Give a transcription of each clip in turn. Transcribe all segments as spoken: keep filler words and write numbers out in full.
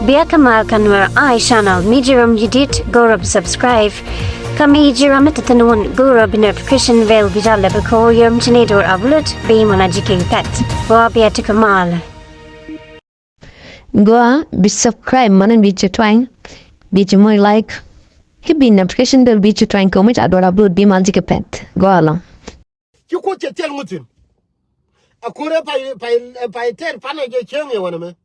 Bia kä mal kä Nuer Eye Channel mi ji̱ ram ji̱ dit go̱o̱r bi subscribe. Kä mi ji̱ ram mi te thi̱n wun go̱o̱r bi notification bell bi jal lɛ bi ko̱o̱r yom ci ni do̱r upload bi mɔna ji̱ kek pɛt. Gua bia ti kä mal. Gua bi subscribe mɔna bi ci twany. Bi ci moc like. Ki bi notification bell bi ci twany kɛ mi ca do̱r upload bi mal ji̱ kɛ pɛt. Gua lɔ. Ci Kuoth cɛ thil ŋuthin. A ko̱r ɛ pay, pay, pay tɛr panɛ jɛ cieŋ yɛ wänɛ mɛ.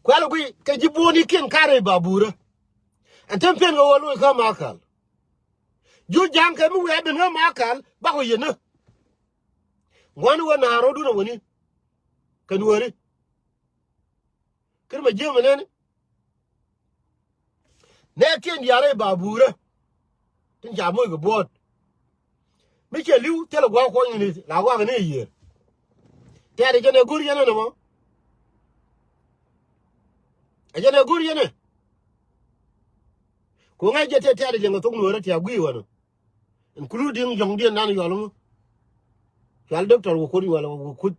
Kuɛl gui kɛ ji̱ buɔ̱nikiɛn karɛ baburä. Ɛn te pen kɛ wä loc kä Makal. Ju ja̱a̱ŋ kɛ mi wee ben kä Makal bakɔ yɛn ni. Ŋuani wä naar rɔ̱dun a wäni. Kɛ Nuääri. Kir ma jiämɛ nɛni. Nɛ kiɛn diaal rɛy baburä. Tin ca moc kɛ buɔ̱ɔ̱t. Mi cɛ li̱w thilɛ gua̱a̱k kuɔny ni la gua̱a̱k ni yiër. Tɛɛt ɛ jɛn ɛ go̱r yɛn ɛn ɛmɔ. Ɛ jɛn ɛ go̱r yɛn ɛ. Ku ŋa̱c jɛ tɛɛt tɛɛt ɛ jɛn kɛ thok Nuäärä ti a gui̱i̱ wänä. Including yɔ̱ŋdiɛn nan yɔl ŋu. Cual doctor wä kuoth yɔl wä kuoth.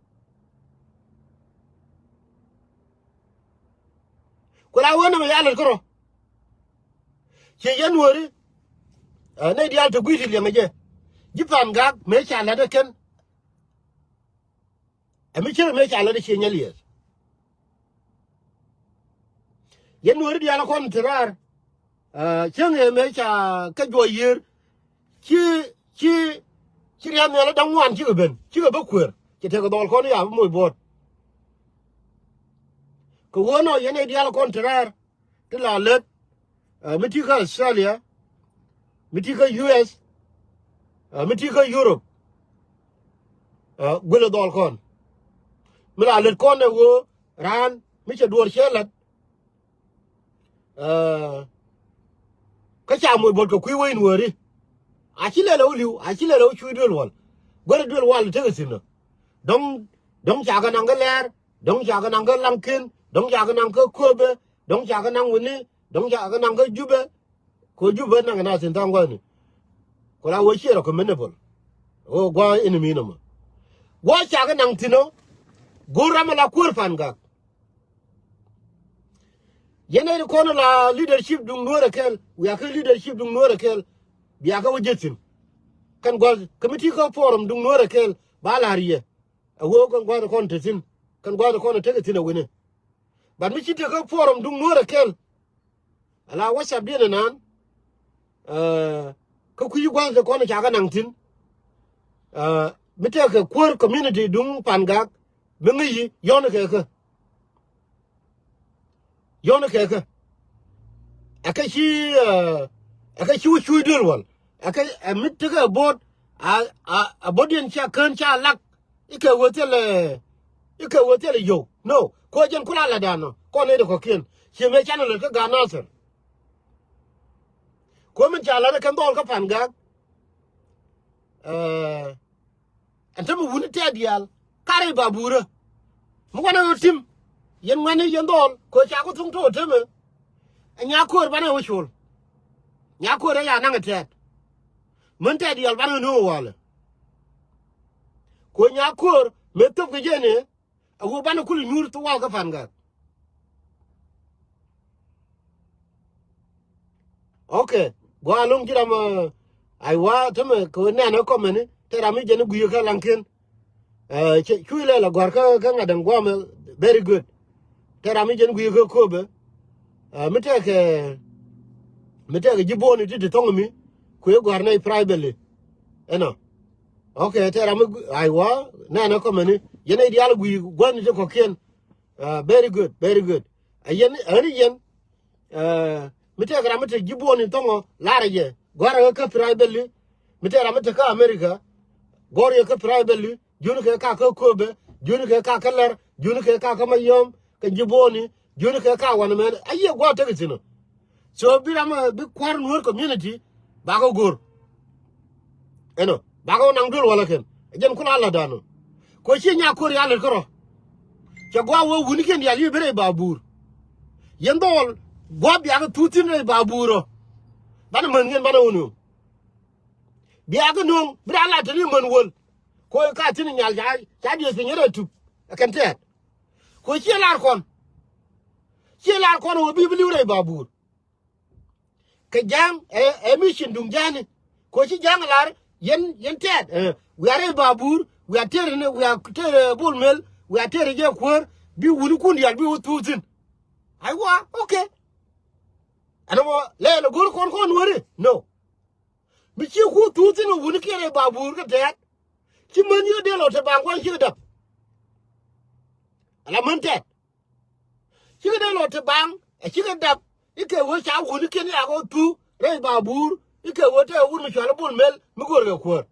Ku la wä nɛmɛ ya lät kärɔ. Ciɛ yɛn Nuääri. Ɛ nɛy diaal te gui̱i̱ ti liɛŋɛ jɛ. Ji̱ Pangak mëë ca la̱t ɛ kɛn. Ɛ mi cierɛ mëë ca la̱t ɛ ciɛ nyɛ liɛth. Yɛn Nuääri diaal kɔn te raar. Cieŋ ëë mëë ca kä juɔc yiër. Ci, ci, ci riath nhial da̱ŋ ŋuan cikɛ ben cikɛ bä kuëër. Ci tekɛ dhɔl kɔn ya bi moc buɔ̱ɔ̱t. Kɛ ɣöö nɔ yɛn ɛ diaal kɔn te raar. Ti la lät. Mi ti kä Australia. Mi ti kä U S. Mi ti kä Europe. Guilɛ dhɔl kɔn. Mi la lät kɔn ɛ ɣöö raan mi cɛ duɔ̱ɔ̱r cɛ la̱t. Kä ca moc buɔ̱t kɛ kui̱ wec Nuääri. A ci lɛl ɛ wä li̱w a ci lɛl ɛ wä cuc duël wal. Guäri duël wal tekɛ thi̱n ɔ. Dɔ̱ŋ, dɔ̱ŋ ca kɛ naŋ kä Lɛɛr. Dɔ̱ŋ ca kɛ naŋ kä Laŋki̱n. Dɔ̱ŋ ca kɛ naŋ kä Kööbɛ. Dɔ̱ŋ ca kɛ naŋ wini. Dɔ̱ŋ ca kɛ naŋ kä Jubɛ. Kɛ Jubɛ naŋ kɛ na thi̱n tha̱a̱ŋ gua̱thni. Ku la wä ciɛ recommendable. Ɣöö gua̱a̱ in mi nɔmɔ. Gua̱a̱ ca kɛ naŋ thi̱n ɔ. Go̱o̱r ram ɛ la kuäär Pangak. Yɛn ɛ kɔn la leadership duŋ Nuäärɛ kɛl. Wiakä leadership duŋ Nuäärɛ kɛl. Biakä wä jeth thi̱n. Kɛn gua̱th kä mi ti kä forum duŋ Nuäärɛ kɛl ba la̱r yɛ. Ɛ ɣöö kɛn gua̱th kɔn te thi̱n. Kɛn gua̱th kɔn tekɛ thi̱n ɛ wini. But mi ci te kä forum duŋ Nuäärɛ kɛl. Ala WhatsApp diɛn ɛ naan. Kä kui̱ gua̱th te kɔn ca kɛ naŋ thi̱n. Mi tekɛ kuäär community duŋ Pangak. Mi ŋäc yi yɔ̱n kɛ kä. Yɔ̱n kɛ kä. Ɛ kä ci, ɛ kä ci wä cuc duël wal. Ɛ kä ɛ mi tekɛ bo̱o̱t. A, a, a bo̱o̱t diɛn ca kään ca lak. Ikɛ wee thilɛ, ikɛ wee thilɛ yio̱w. No. Kuɛ jɛn kula la dan nɔ kɔn nɛy ti kɔ̱kiɛn. Ci mëë canɛ lät kä Gaat Nathir. Kuɛ min ca la̱t ɛ kɛn dhɔl kä Pangak. Ɛn tämɛ wuni tɛ̈t diaal karɛ baburä. Mi wanɛ ɣöö tim yɛn ŋuɛ̈ni yɛn dhɔl kɛ ca ku thuŋ to̱ tämɛ. Ɛ nyako̱o̱r banɛ ɣöö col. Nyako̱o̱r ɛ ya naŋ ɛ tɛ̈t. Min tɛ̈t diaal banɛ ɣöö ni ɣöö walɛ. Kɛ ɣöö nyako̱o̱r mëë thöp kɛ jɛn ɛ. A wä banɛ kulɛ nyuur ti wakä Pangak. Okay. Gua loŋ ci ram. Ai wa tämɛ kɛ wä nɛn ɛ kɔmɛni tɛ ram mi jɛn gui̱i̱ kä Laŋki̱n. Cuc lɛ la gua̱r kä ŋa̱t dɛŋ guamɛ. Very good. Tɛ ram mi jɛn gui̱i̱ kä Kööbɛ. Mi tɛkɛ, mi tɛkɛ ji̱ bo̱o̱ni ti ti thɔŋ mi kuëë gua̱r nɛy privately. Ɛnɔ. Okay, tɛ ram mi, ai wa nɛn ɛ kɔmɛni yɛn ɛ diaal gui̱i̱ gua̱ni ti kɔ̱kiɛn. Very good, very good. A yɛn, ɛn yɛn. Mi tɛk ram mi te ji̱ buɔ̱n in thɔŋɔ larɛ jɛ gua̱rɛ kä privately. Mi tɛk ram mi te kä America. Gɔr yɛ kä privately. Juni kɛ ka kä Kööbɛ. Juni kɛ ka kä Lɛr. Juni kɛ ka kä Mayɔm. Kɛ ji̱ buɔ̱ni. Juni kɛ ka wanɛ mɛn a yiɛ gua̱ tek ithinɔ. So bi ram bi kua̱r Nuer community. Bakɔ go̱r. Ɛnɔ bakɔ naŋ duel walɛ kɛn ɛ jɛn kula la danɔ. Kɔ ci nya ko̱r ya lɛt kärɔ. Cɛ gua̱ wä wunikiɛn diaal yi bi rɛy babur. Yɛn dhɔl gua̱ biakɛ thuthin rɛy babur ɔ. Banɛ män ŋiɛn banɛ wä nuɔ̱ŋ. Biakɛ nuɔ̱ŋ bi ran la teni män wäl. Kɔ ka thin nyal ca ca dieth piny rɛy tup ɛ kɛn tɛɛt. Kɔ ci lar kɔn. Ciɛ lar kɔn wä bi bi li̱w rɛy Babur. Kɛ ja̱a̱ŋ ɛ, ɛ mi cin duŋ ja̱a̱ni. Ko ci ja̱a̱ŋ lar yɛn, yɛn tɛɛt, ɛ, wiaa rɛy Babur, wiaa tɛɛt ni, wiaa tɛɛt, ɛ, Bol Mel, wiaa tɛɛt jɛ kuäär, bi wuni kun diaal bi wä thuuk thi̱n. Aywa, okay. Ɛn wä lɛ lɛ go̱r kɔn kɔn weri. No. Mi ci ku thuuk thi̱n wuni kiɛ rɛy Babur kɛ tɛɛt. Ci män yio̱ dee lɔ te baŋ kuan cikɛ dap. Ala män tɛɛt. Cikɛ dee lɔ te baŋ ɛ cikɛ dap. Ikɛ wee ca wuni kiɛn yak ɔ thuuk rɛy Babur. Ikɛ wee te wun mi cual Bol Mel mi go̱r kɛ kuäär.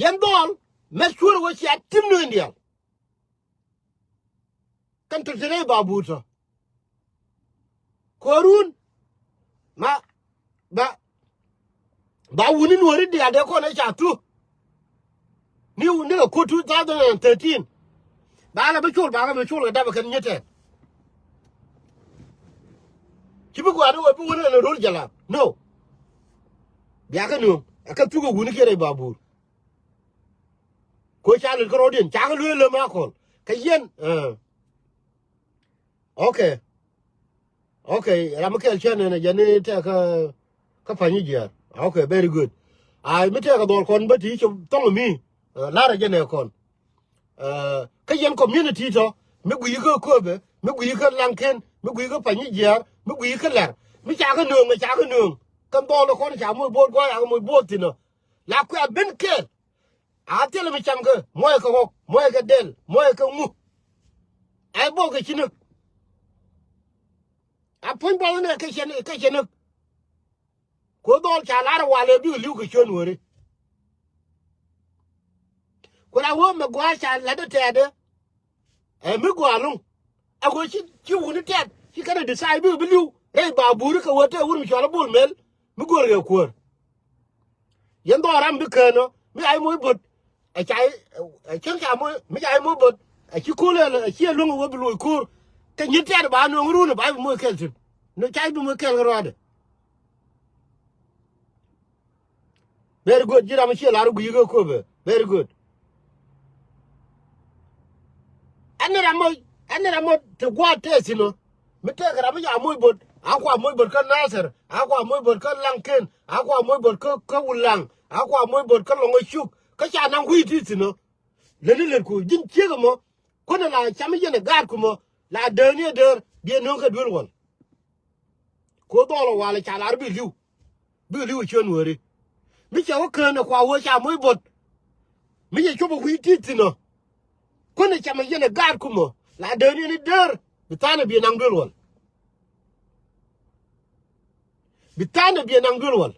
Yɛn dhɔl mɛ cuäär wee cia tim ni in diaal. Kɛn tɔ̱ te rɛy Babur tɔ̱. Ko̱run ma ba, ba wuni Nuɔ̱ri diaal dee kɔn ɛ ca thu. Ni, ni kɛ ko̱t two thousand and thirteen. Ba la bi col, ba la bi col kɛ dap kɛn nyitɛn. Ci bi gua̱a̱r ni wä bi wuni ɛn ro̱l jalap. No. Biakɛ nuɔ̱ŋ ɛ kɛ thuk ɛ wuni kiɛ rɛy Babur. Ko ca lɛt kä rɔ̱diɛn ca kɛ luee lem a kɔl kɛ yɛn. Ɛ. Okay. Okay, ram mi kɛl cän ɛn a jɛn ni tɛk kä, kä Panyijiar. Okay, very good. Ai, mi tɛk a dhɔl kɔn bä ti cop thɔŋ mi, ɛ, lar a jɛn ɛ kɔn. Ɛ, kä yɛn community tɔ, mi guiy kä Köpɛ, mi guiy kä Laŋken, mi guiy kä Panyijiar, mi guiy kä Lɛr. Mi ca kä nööŋ, mi ca kä nööŋ. Kɛn dhɔl kɔn ca moc bo̱o̱th gua̱a̱c a kä moc bo̱o̱th thi̱n ɔ. La kuɛ a ben kɛɛl. A thilɛ mi cam kä muɔc kɛ ɣɔk, muɔc kɛ dɛl, muɔc kɛ ŋu. Ɛ bok kɛ ci näk. A puɔ̱ny bɔl inɛ kɛ cɛ näk, kɛ cɛ näk. Ku dhɔl ca lar walɛ bikɛ li̱w kɛ ciön weri. Ku la wee mɛ gua̱a̱c ca la̱t tɛɛdɛ. Ɛ mi gɔaa ɛlɔ̱ŋ. Ɛ ɣöö ci, ci wuni tɛt ci kɛn ɛ decide bikɛ bi li̱w rɛy Babur kɛ wee tɛɛ wut mi cɔal i̱ Bol Mel mi go̱o̱r kɛ kuäär. Yɛn dhɔɔk ram bi kään ɔ mi ca i̱ moc bo̱t. Ɛ ca i̱, ɛ cäŋ ca moc, mi ca i̱ moc bo̱t. Ɛ ci ko̱l ɛ, ɛ ci ɛ luäŋ ɛ wee bi loc ko̱o̱r. Kɛ nyin tɛt ba nööŋ run ɛ ba i̱ bi moc kɛl thi̱n. Ni ca i̱ bi moc kɛl kɛ ruaadɛ. Very good. Ji̱ ram mi ciɛ lar i̱ gui̱i̱ kä Köpɛ. Very good. Ɛn ni ram mɔ, ɛn ni ram mɔ te gua̱a̱th tɛth thi̱n ɔ. Mi tɛk ram mi ca moc bo̱t. A kua moc bo̱t kä Nathɛr. A kua moc bo̱t kä Laŋken. A kua moc bo̱t kä, kä Wulaŋ. A kua moc bo̱t kä Lɔŋä Cuk. Kä ca naŋ kui̱ ti thi̱n ɔ. Lätni lätku ji̱n ciek ɛmɔ. Kuänɛ la cam i̱ yɛn ɛ gaatku mɔ. La dääni ɛ däär. Biɛ nööŋ kɛ duel wal. Ku dhɔl ɛ walɛ ca lar bi li̱w. Bikɛ li̱w ɛ ciöt Nuääri. Mi cɛ wä kään ɛ kua wee ca moc bo̱t. Mi cɛ cop ɛ wi̱i̱ ti̱i̱t thi̱n ɔ. Kuänɛ cam ɛ yɛn ɛ gaatku mɔ. La dääni ni däär. Bi tha̱a̱n ɛ biɛ naŋ duel wal. Bi tha̱a̱n ɛ biɛ naŋ duel wal.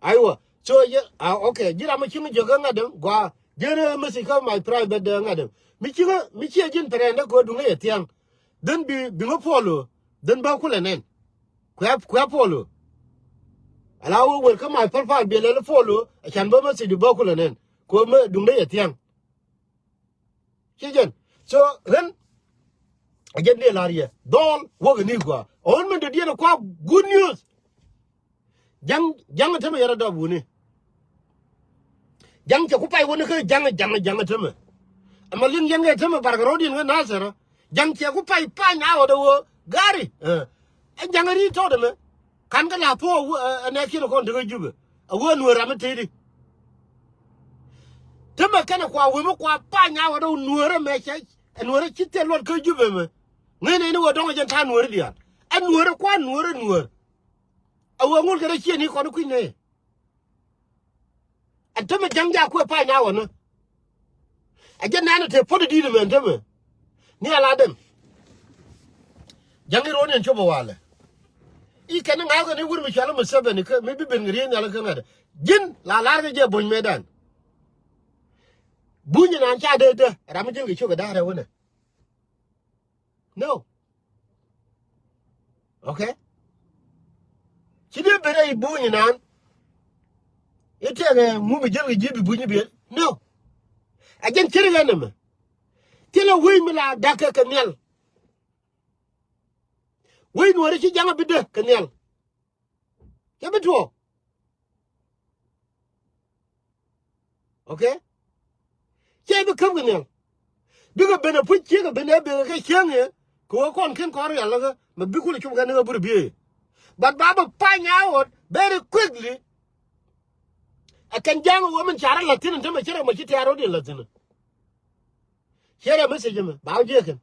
Aiwa. So, yɛ, ah, okay. Ji̱ ram mi cieŋ jiök kä ŋa̱t däm, gua. Ji̱n message kä my private däm ŋa̱t däm. Mi cieŋ, mi ciɛ ji̱n pɛrɛn dä kɛ duŋ ni yɛ thia̱ŋ. Then bi, bi ŋä follow. Then bä kulɛ nɛn. Kuɛ, kuɛ follow. Ala wä wër kä my profile bi lɛl follow. Ɛ can bä message bä kulɛ nɛn. Kɛ mɛ duŋ ni yɛ thia̱ŋ. Ci jɛn. So, ɣän. A jɛn dee lar yɛ. Dhɔl, wäk ni gua. Ɣän min dee diɛn kua good news. Ja̱ŋ, ja̱ŋ tämɛ yɛrɛ dɔp wuni. Ja̱ŋ cɛ ku pay wuni kä ja̱ŋ, ja̱ŋ, ja̱ŋ tämɛ. Ɛmɛ liŋ yɛn kɛ tämɛ barkɛ ro̱diɛn kä Nathɛr. Ja̱ŋ cɛ ku pay pany a ɣɔt ɛ wä gari. Ɛ, ɛ ja̱ŋ ri tɔt ɛmɛ. Kan kä la thuɔɔk ɛ, ɛ nɛ kiɛn kɔn tekä Jubɛ. Ɛ wee Nuäär ram mi tëëdi. Tämɛ kɛnɛ kua wee mi kua pany a ɣɔt ɛ Nuäär ɛmɛ cɛ. Ɛ Nuäär ɛ ci thil luɔt kä Jubɛ ɛmɛ. Ŋäcnɛ ni wee dɔ̱ŋ ɛ jɛn ta̱a̱ Nuäär diaal. Ɛ Nuäär ɛ kua Nuäär ɛ Nuäär. A wee ŋul kɛ rɛ ciɛ ni kɔn kui̱ nɛ. Ɛn tämɛ ja̱ŋ jaak kuɛ pay na wänä. Ɛ jɛ nɛn ɛ te po̱t ɛ di̱t ɛmɛ ɛn tämɛ. Ni ala den. Ja̱ŋ i̱ ro̱o̱n yɛn cop ɛ walɛ. I̱ kɛn i̱ ŋa̱a̱kɛ ni wur mi cɔal i̱ Museveni kä mi bi ben kɛ riey nhial kä ŋa̱t. Ji̱n la la̱r kɛ jɛ buɔ̱ny mëëdan. Buny inan ca dee dee ram mi ji̱n kɛ ciök ɛ da̱a̱r ɛ wänɛ. No. Okay. Ci dee ben rɛy buny inan. I̱ tɛkɛ ŋu mi jäl kɛ ji̱ bi buny i̱ biɛl. No. A jɛn cir ɣän ɛmɛ. Thilɛ wec mi la da̱kɛ kɛ nhial. Wec Nuääri ci ja̱ŋ a bi dee kɛ nhial. Cɛ bi tuɔɔk. Okay? Ciɛ bi käp kɛ nhial. Bikɛ ben a puc ciek a ben a ben kɛ cieŋ yɛ. Kɛ wä kɔn ken kɔn rial lä kä mɛ bi kulɛ cum kɛ ni kä bur biee. But ba bɛ pany a ɣöt very quickly. Ɛ kɛn ja̱a̱ŋ ɛ wee min carɛ la̱th thi̱n in te mɛ ci rɛ mɛ ci tɛ̈r rot in la̱th thi̱n. Ciɛ rɛ message mɛ ba wä jiɛ kɛn.